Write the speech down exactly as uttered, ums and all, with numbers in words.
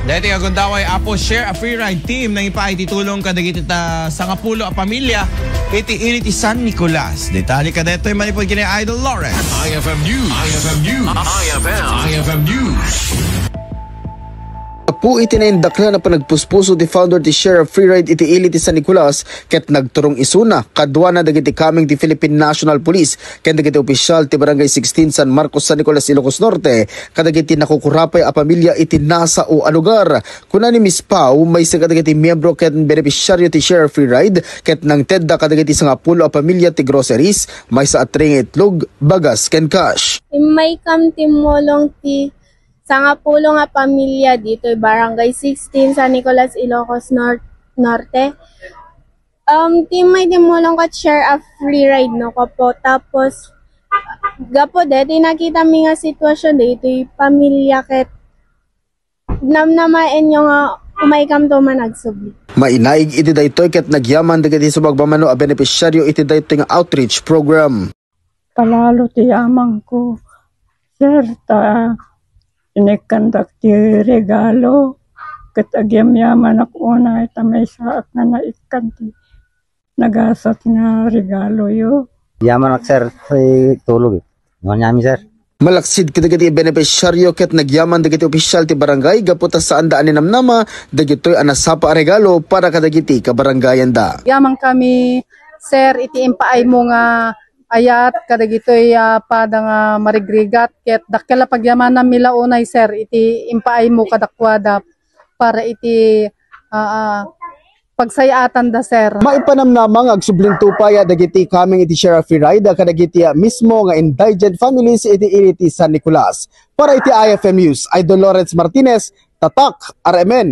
Daytoy nga gundaway, Apo, Share a Free Ride team nangipaay ti tulong kadagiti ta sangapulo a pamilya iti ili ti San Nicolas. Detalye kadaytoy manipud ken ni Idol Lawrence. I F M News. I F M News. I F M. I F M News. Gapu iti naindaklan a panagpuspuso ti founder ti Share a Free Ride iti ili ti San Nicolas, ket nagturong isuna kaduana dagiti kameng ti Philippine National Police ken dagiti opisyal ti Barangay sixteen San Marcos, San Nicolas, Ilocos Norte, kadagiti nakukurapay a pamilya iti nasao a lugar. Kuna ni Miss Pau, maysa kadagiti miyembro ken benepisyaryo ti Share a Free Ride, ket nangtedda kadagiti sangapulo a pamilya ti groceries, maysa a tray nga itlog, bagas, ken cash. Immaykam timmulong ti sangapulo nga pamilya ditoy Barangay sixteen, San Nicolas, Ilocos Nor-, Norte. Um, timmay timmulong ket Share a Free Ride, no, kapo. Tapos, gapu deti nakita mi nga sitwasyon daytoy pamilya ket namnamaenyo nga umaykamto man agsubli. Mainaig iti daytoy ket nagyaman dagiti sumagmamano a benepisyaryo iti daytoy nga outreach program. Palalo ti yamangko, sir, ta inikkandak ti regalo, ket agyamyamanak unay ta maysaak nga naikkan ti nagasat nga regaloyo. Yamanak, sir, ti tulong. Nuan yami, sir. Malaksid kadagiti benepisyaryo ket nagyaman dagiti opisyal ti barangay gapu ta saanda a ninamnama dagitoy a nasapa a regalo para kadagiti kabarangayanda. Yaman kami, sir, iti impaaymo nga ayat kadagitoy a pada nga marigrigat ket dakkel a pagyamananmi la unay, sir, iti impaaymo kadakuada para iti, ah, ah, pagsayaatanna, sir. Maipanamnama nga agsublinto pay dagiti kameng iti Share a Free Ride kadagiti mismo nga indigent families iti ili ti San Nicolas. Para iti I F M News, Idol Lawrence Martinez, Tatak, R M N.